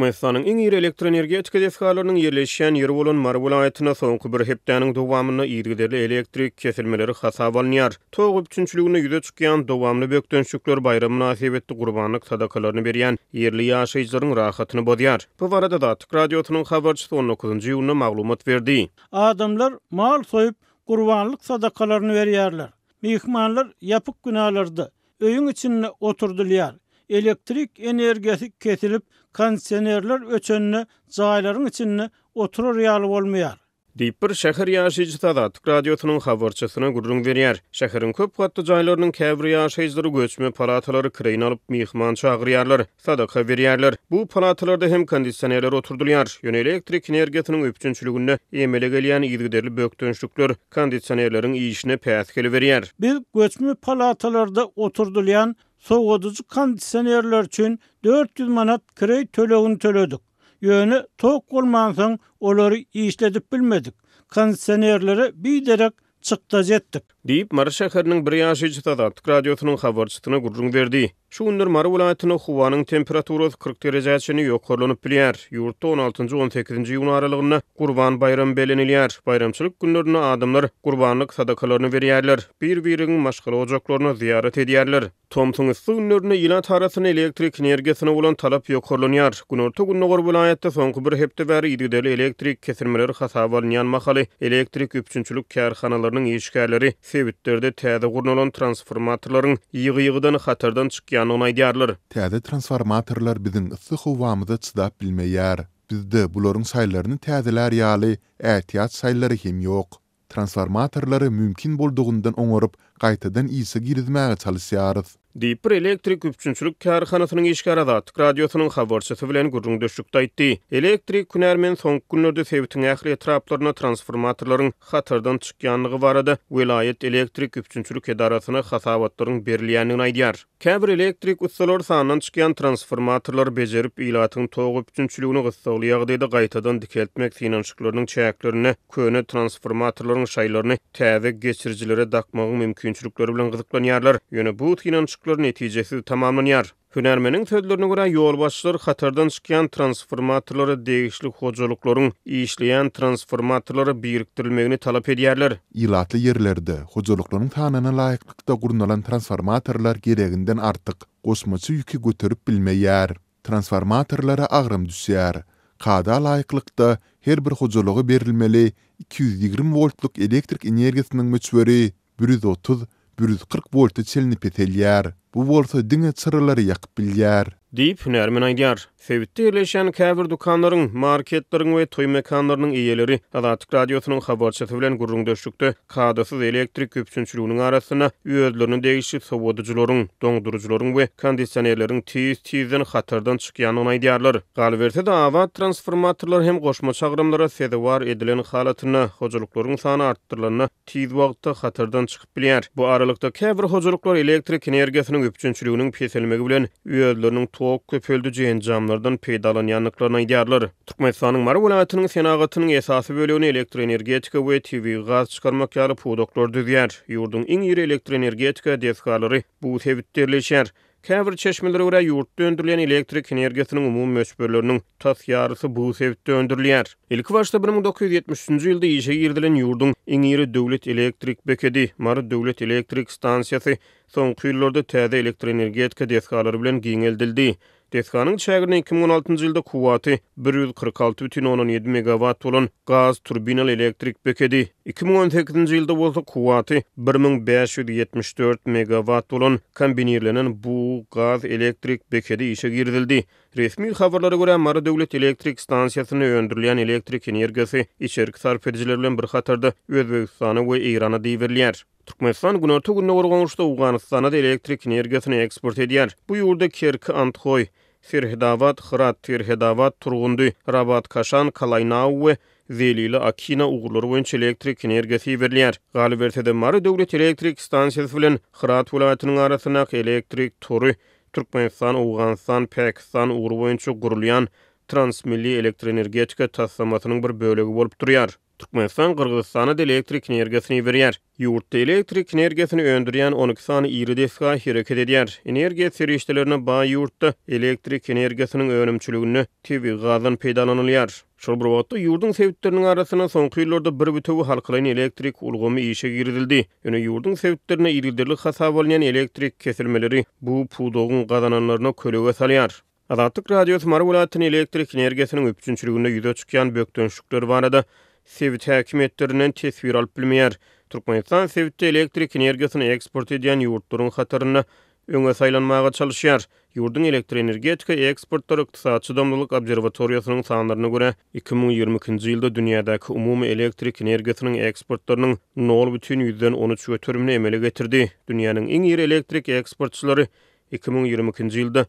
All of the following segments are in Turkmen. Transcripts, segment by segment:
Türkmenistanyň iň iri elektroenergetika desgalarynyň ýerleşýän ýeri bolan Mary welaýatynda soňky bir hepdäniň dowamynda yzygiderli elektrik kesilmeleri hasaba alynýar. Tok üpjünçiliginde ýüze çykýan dowamly bökdençlikler baýram mynasybetli gurbanlyk sadakalaryny berýän ýerli ýaşaýjylaryň rahatyny bozýar. Bu barada Azatlyk Radiosynyň habarçysy on dokuzynjy iýunda maglumat berdi. Adamlar mal soýup, gurbanlyk sadakalaryny berýärler. Myhmanlar ýapyk binalarda, öýüň içinde oturdylýar. Elektrik energiýasy kesilip, kondisionerler öçende jaýlaryň içinde oturar ýaly bolmaýar. Diýip, bir şäher ýaşaýjysy Azatlyk Radiosynyň habarçysyna gürrüň berýär. Şäheriň köp gatly jaýlarynyň käbir ýaşaýjylary göçme palatalary kireýine alyp, myhman çagyrýarlar, sadaka berýärler. Bu palatalarda hem kondisionerler oturdylýar. Ýöne elektrik energiýasynyň üpjünçiliginde emele gelýän yzygiderli bökdençlikler kondisionerleriň işine päsgel berýär. Biz göçme palatalarda oturdylýan sowadyjy kondisionerler üçin 400 manat kireý tölegini töledik. Ýöne tok bolmansoň, olary işledip bilmedik. Kondisionerlere biderek çykdajy etdik. Diýip, Mary şäheriniň bir ýaşaýjysy Azatlyk Radiosynyň habarçysyna gürrüň berdi. Şu günler Mary welaýatynda howanyň temperaturasy 40 derejä çenli ýokarlanyp bilýär. Ýurtda on altynjy, on sekizinji iýun aralygynda Gurban baýramy bellenilýär. Baýramçylyk günlerinde adamlar gurbanlyk sadakalaryny berýärler, bir-birigiň maşgala ojaklaryna zyýarat edýärler. Tomsuň yssy günlerinde ilat arasynda elektrik energiýasyna bolan talap ýokarlanýar. Günorta-gündogar welaýatda soňky bir hepde bäri yzygiderli elektrik kesilmeleri hasaba alynýan mahaly, elektrik üpjünçilik kärhanalarynyň işgärleri sebitlerde täze gurnalan transformatorlaryň ýygy-ýygydan hatardan çykýandygyny aýdýarlar. Täze transformatorlar biziň yssy howamyza çydap bilmeýär. Bizde bularyň şaýlaryny täzelär ýaly ätiýaç şaýlary hem ýok. Transformatorlary mümkin boldugyndan oňaryp, gaýtadan işe girizmäge çalyşýarys. Diýip, bir elektrik üpjünçilik kärhanasynyň işgäri Azatlyk Radiosynyň habarçysy bilen gürrüňdeşlikde aýtdy. Elektrik hünärmen soňky günlerde sebitiň ähli etraplarynda transformatorlaryň hatardan çykýandygy barada welaýat elektrik üpjünçilik edarasyna hasabatlaryň berilýändigini aýdýar. Käbir elektrik ussalary sandan çykýan transformatorlary bejerip, ilatyň tok üpjünçiligini gyssagly ýagdaýda gaýtadan dikeltmek synanyşyklarynyň çäklerinde köne transformatorlaryň şaýlaryny täze geçirijilere dakmagyň mümkinçilikleri bilen gyzyklanýarlar. Ýöne bu synanyşyklar netijesiz tamamlanýar. Hünärmeniň sözlerine görä, ýolbaşçylar hatardan çykýan transformatorlara degişli hojalyklaryň işleýän transformatorlara birikdirilmegini talap edýärler. Ilatly ýerlerde hojalyklaryň sanyna laýyklykda gurnalan transformatorlar gereginden artyk goşmaça ýüki göterip bilmeýär. Transformatorlara agram düşýär. Kada laýyklykda, her bir hojalyga berilmeli 220 woltlyk elektrik energiýasynyň möçberi 130, 140 wolta çenli peselýär. Bu bolsa diňe çyralary ýakyp bilýär. Diýip, hünärmen aýdýar. Sebitde ýerleşýän käbir dükanlaryň, marketleriň we toý mekanlarynyň eýeleri Azatlyk Radiosynyň habarçysy bilen gürrüňdeşlikde kadasyz elektrik üpjünçiliginiň arasynda özlerine degişli sowadyjylaryň, doňduryjylaryň we kondisionerleriň tiz-tizden hatardan çykýandygyny aýdýarlar. Galyberse-de, abat transformatorlar hem goşmaça agramlara sezewar edilen halatynda, hojalyklaryň sany artdyrylanda tiz wagtda hatardan çykyp bilýär. Bu aralykda, käbir hojalyklar elektrik energiýasynyň üpjünçiliginiň peselmegi bilen özleriniň tok köpeldiji enjamlardan peýdalanýandyklaryny aýdýarlar. Türkmenistanyň Mary welaýatynyň senagatynyň esasy bölegini elektroenergetika we tebigy gaz çykarmak ýaly pudaklar düzýär. Ýurduň iň iri elektroenergetika desgalary bu sebitde ýerleşýär. Käbir çeşmelere görä, ýurtda öndürilýän elektrik energiýasynyň umumy möçberleriniň tas ýarysy bu sebitde öndürilýär. Ilkibaşda 1973-nji ýylda işe girizilen ýurduň iň iri döwlet elektrik bekedi, Mary döwlet elektrik stansiýasy soňky ýyllarda täze elektroenergetika desgalary bilen giňeldildi. Desganyň çäginde 2016-njy ýylda kuwwaty 146,7 megawat bolan gaz turbinaly elektrik bekedi, 2018-nji ýylda bolsa kuwwaty 1574 megawat bolan kombinirlenen bug-gaz elektrik bekedi işe girizildi. Resmi habarlara görä, Mary döwlet elektrik stansiýasynda öndürilýän elektrik energiýasy içerki sarp edijiler bilen bir hatarda Özbegistana we Eýrana-da iberilýär. Türkmenistan günorta-gündogar goňşusy Owganystana-da elektrik energiýasyny eksport edýär. Bu ýurda Kerki, Andhoý, Serhedabat, Hyrat, Serhedabat, Turgundy, Rabat-Kaşan, Kalaýnau we Zelili, Akina ugurlary boýunça elektrik energiýasy iberilýär. Galyberse-de, Mary döwlet elektrik stansiýasy bilen Hyrat welaýatynyň arasyndaky elektrik tory Türkmenistan, Owganystan, Pakistan ugry boýunça gurulýan. transmilli elektroenergetika taslamasynyň bir bölegi bolup durýar. Türkmenistan Gyrgyzystana-da elektrik energiýasyny iberýär. Ýurtda elektrik energiýasyny öndürýän 12 sany iri desga hereket edýär. Energiýa serişdelerine baý ýurtda elektrik energiýasynyň önümçiliginde tebigy gazdan peýdalanylýar. Şol bir wagtda, ýurduň sebitleriniň arasynda soňky ýyllarda bir bitewi halkalaýyn elektrik ulgamy işe girizildi. Ýöne ýurduň sebitlerinde yzygiderli hasaba alynýan elektrik kesilmeleri bu pudagyň gazananlaryna kölege salýar. Azatlyk Radiosy Mary welaýatynda elektrik energiýasynyň üpjünçiliginde ýüze çykýan bökdençlikler barada sebit häkimiýetlerinden teswir alyp bilmeýär. Türkmenistan sebitde elektrik energiýasyny eksport edýän ýurtlaryň hatarynda öňe saýlanmaga çalyşýar. Ýurduň elektroenergetika eksportlary Ykdysady çydamlylyk obserwatoriýasynyň sanlaryna görä, 2022-nji ýylda dünýädäki umumy elektrik energiýasynyň eksportlarynyň nol bütin ýüzden on üç göterimini emele getirdi. Dünýäniň iň iri elektrik eksportçylary 2022-nji ýylda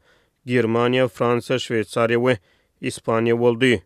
Germaniýa, Fransiýa, Şweýsariýa we Ispaniýa boldy.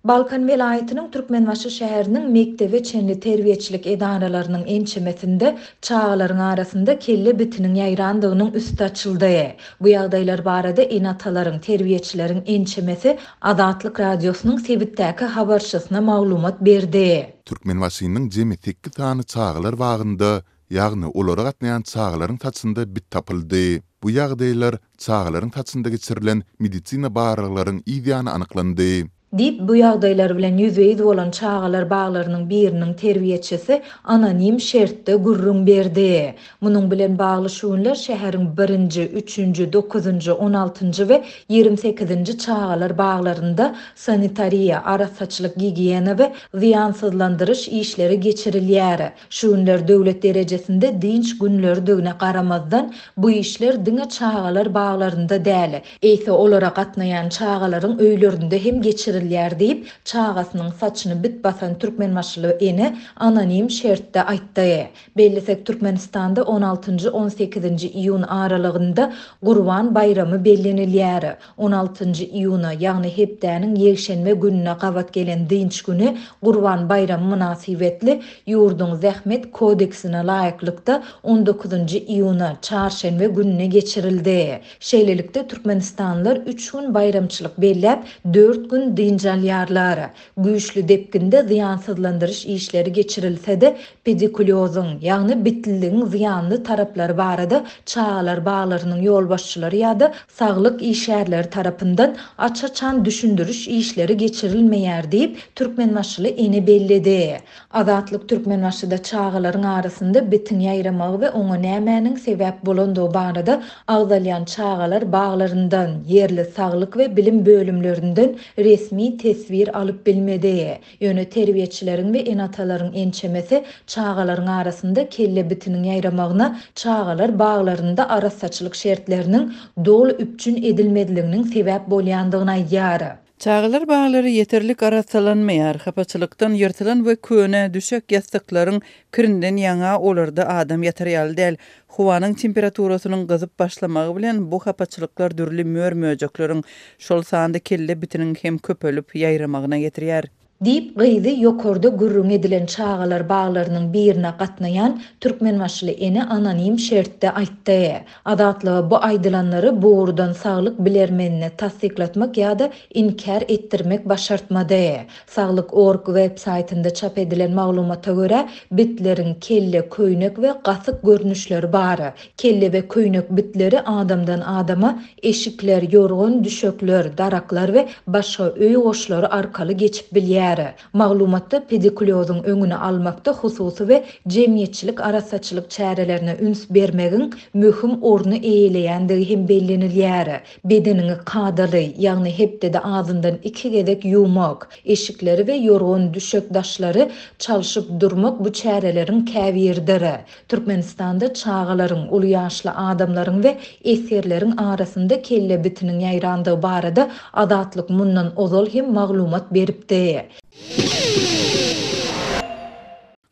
Balkan welaýatynyň Türkmenbaşy şäheriniň mekdebe çenli terbiýeçilik edaralarynyň ençemesinde çagalaryň arasynda kelle bitiniň ýaýrandygynyň üsti açyldy. Bu ýagdaýlar barada ene-atalaryň, terbiýeçileriň ençemesi Azatlyk Radiosynyň sebitdäki habarçysyna maglumat berdi. Türkmenbaşynyň jemi sekiz sany çagalar bagynda Ýagny olara gatnaýan çagalaryň saçynda bit tapyldy. Bu ýagdaýlar çagalaryň saçynda geçirilen medisina barlaglaryň yz ýany anyklandy. Diýip, bu ýagdaýlar bilen ýüzbe-ýüz bolan çagalar baglarynyň biriniň terbiýeçisi anonim şertde gürrüň berdi. Munuň bilen bagly şu günler şäheriň birinji, üçünji, dokuzynjy, on altynjy we 28-nji çagalar baglarynda sanitariýa, arassaçylyk-gigiýena we zyýansyzlandyryş işleri geçirilýär. Şu günler döwlet derejesinde dynç günleridigine garamazdan, bu işler diňe çagalar baglarynda däl, eýse olara gatnaýan çagalaryň öýlerinde hem geçirilýär diýip, çagasynyň saçyny bit basan türkmenbaşyly ene anonim şertde aýtdy. Bellesek, Türkmenistanda on altynjy, on sekizinji iýun aralygynda Gurban baýramy bellenilýär. On altynjy iýuna, ýagny hepdäniň ýekşenbe gününe gabat gelen dynç güni Gurban baýramy mynasybetli ýurduň Zähmet kodeksine laýyklykda on dokuzynjy iýuna, çarşenbe gününe geçirildi. Şeýlelikde, türkmenistanlylar üç gün baýramçylyk belläp, dört gün dynç alýarlar. Güýçli depginde zyýansyzlandyryş işleri geçirilse-de, pedikulýozyň, ýagny bitliligiň zyýanly taraplary barada çagalar baglarynyň ýolbaşçylary ýa-da saglyk işgärleri tarapyndan aç-açan düşündiriş işleri geçirilmeýär diýip, türkmenbaşyly ene belledi. Azatlyk Türkmenbaşyda çagalaryň arasynda bitiň ýaýramagy we oňa nämäniň sebäp bolandygy barada agzalýan çagalar baglaryndan, ýerli saglyk we bilim bölümlerinden resmi teswir alyp bilmedi. Ýöne terbiýeçileriň we ene-atalaryň ençemesi çagalaryň arasynda kelle bitiniň ýaýramagyna çagalar baglarynda arassaçylyk şertleriniň doly üpjün edilmezliginiň sebäp bolýandygyny aýdýar. Çagalar baglary ýeterlik arassalanmaýar, hapaçylykdan ýyrtylan we köne düşek-ýassyklaryň kirinden ýaňa olarda adam ýatar ýaly däl. Howanyň temperaturasynyň gyzyp başlamagy bilen bu hapaçylyklar dürli mör-möjekleriň, şol sanda kelle bitiniň hem köpelip ýaýramagyna getirýär. Diýip, gyzy ýokarda gürrüňi edilen çagalar baglarynyň birine gatnaýan türkmenbaşyly ene anonim şertde aýtdy. Azatlyga bu aýdylanlary bu ugurdan saglyk bilermenine tassyklatmak ýa-da inkär etdirmek başartmady. Saglyk org web saýtynda çap edilen maglumata görä, bitleriň kelle, köýnek we gasyk görnüşleri bar. Kelle we köýnek bitleri adamdan adama Eşikler, ýorgan-düşekler, daraklar we başga öý goşlary arkaly geçip bilýär. Maglumatda pedikulýozyň öňüni almakda hususy we jemgyýetçilik arassaçylyk çärelerine üns bermegiň möhüm orny eýeleýändigi hem bellenilýär. Bedeniňi kadaly, ýagny hepdede azyndan iki gezek ýuwmak, eşikleri we ýorgan-düşek daşlary çalşyp durmak bu çäreleriň käbiridir. Türkmenistanda çagalaryň, uly ýaşly adamlaryň we esgerleriň arasynda kelle bitiniň ýaýrandygy barada Azatlyk mundan ozal hem maglumat beripdi.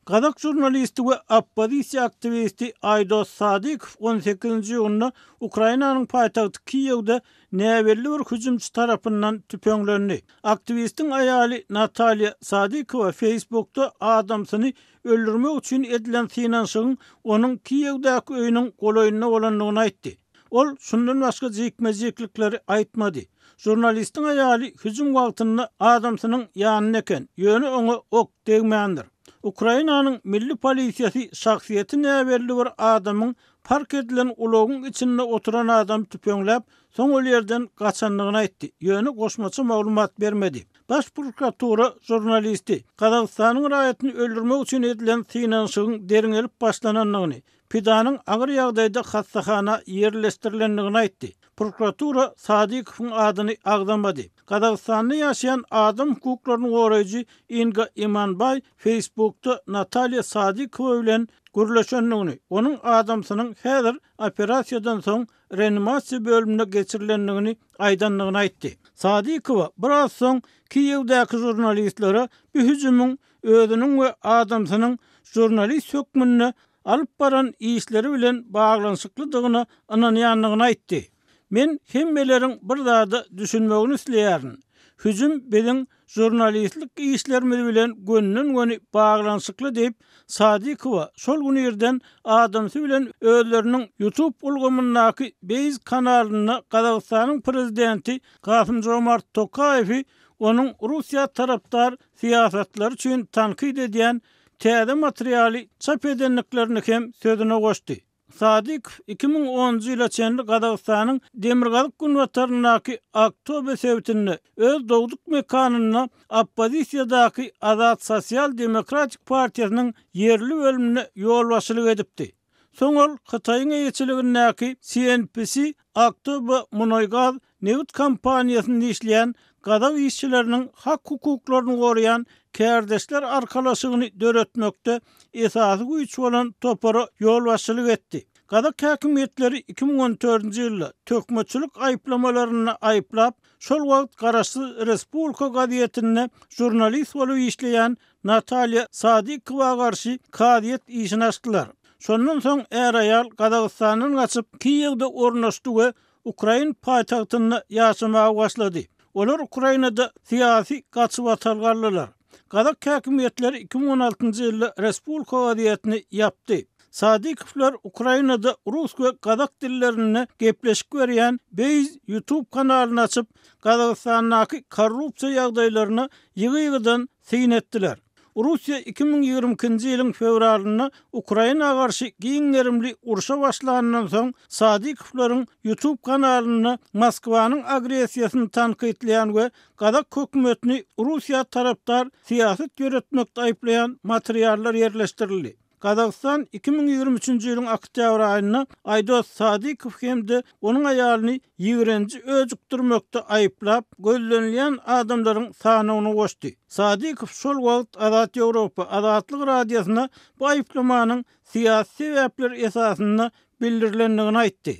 Gazak žurnalisti we oppozisiýa aktiwisti Aýdos Sadykow on sekizinji iýunda Ukrainanyň paýtagty Kiýewde näbelli bir hüjümçi tarapyndan tüpeňlendi. Aktiwistiň aýaly Natalýa Sadykowa Facebookda adamsyny öldürmek üçin edilen synanyşygyň onuň Kiýewdäki öýüniň golaýynda bolandygyny aýtdy. Ol şundan başga jikme-jiklikleri aýtmady. Žurnalistiň aýaly hüjüm wagtynda adamsynyň ýanynda eken, ýöne oňa ok degmändir. Ukrainanyň milli polisiýasy şahsyýeti näbelli bir adamyň park edilen ulagyň içinde oturan adamy tüpeňläp, soň ol ýerden gaçandygyny aýtdy, ýöne goşmaça maglumat bermedi. Baş prokuratura žurnalisti Gazagystanyň raýatyny öldürmek üçin edilen synanyşygyň derňelip başlanandygyny, Pidanyň agyr ýagdaýda hassahana ýerleşdirilendigini aýtdy. Prokuratura Sadykowyň adyny agzamady. Gazagystanda ýaşaýan adam hukuklaryny goraýjy Inga Imanbaý Facebookda Natalýa Sadykowa bilen gürleşendigini, onuň adamsynyň häzir operasiýadan soň reanimasiýa bölümine geçirilendigini aýdandygyny aýtdy. Sadykowa biraz soň Kiýewdäki žurnalistlere bu hüjümiň özüniň we adamsynyň žurnalist hökmünde alyp baran işleri bilen baglanyşyklydygyna ynanýandygyny aýtdy. Men hemmeleriň bir zada düşünmegini isleýärin, hüjüm biziň žurnalistlik işlerimiz bilen gönüden-göni baglanyşykly diýip, Sadykowa şol gün irden adamsy bilen özleriniň YouTube ulgamyndaky Base kanalynda Gazagystanyň prezidenti Kasym-Žomart Tokaýewi onuň Russiýa tarapdar syýasatlary üçin tankyt edýän täze materialy çap edendiklerini hem sözüne goşdy. Sadykow 2010-njy ýyla çenli Gazagystanyň demirgazyk-günbataryndaky Aktobe sebitinde, öz dogduk mekanynda oppozisiýadaky Azat sosial-demokratik partiýasynyň ýerli bölümine ýolbaşçylyk edipdi. Soň ol Hytaýyň eýeçiligindäki CNPC Aktobe munaýgaz nebit kompaniýasynda işleýän gazak işçileriniň hak-hukuklaryny goraýan kärdeşler arkalaşygyny döretmekde esasy güýç bolan topara ýolbaşçylyk etdi. Gazak häkimiýetleri 2014-nji ýylda töhmetçilik aýyplamalarynda aýyplap, şol wagt garaşsyz Respublika gazetinde žurnalist bolup işleýän Natalýa Sadykowa garşy kazyýet işini açdylar. Şondan soň är-aýal Gazagystandan gaçyp, Kiýewde ornaşdy we ukrain paýtagtynda ýaşamaga başlady. Olar Ukrainada syýasy gaçybatalga aldylar. Gazak häkimiýetleri 2016-njy ýylda Respublika gazetini ýapdy. Sadykowlar Ukrainada rus we gazak dillerinde gepleşik berýän Beýz YouTube kanalyny açyp, Gazagystandaky korrupsiýa ýagdaýlaryna ýygy-ýygydan syn etdiler. Russiýa 2022-nji ýylyň fewralynda Ukraina garşy giň gerimli urşa başlanyndan soň, Sadykowlaryň YouTube kanalynda Moskwanyň agressiýasyny tankytlaýan we gazak hökümetini Russiýa tarapdar syýasat ýöretmekde aýyplaýan materiallar ýerleşdirildi. Gazagystan 2023-nji ýylyň oktýabr aýynda Aýdos Sadykow hem-de onuň aýalyny ýigrenji öjükdirmekde aýyplap, gözlenilýän adamlaryň sanawyna goşdy. Sadykow şol wagt Azat Ýewropa, Azatlyk Radiosyna bu aýyplamanyň syýasy sebäpler esasynda bildirilendigini aýtdy.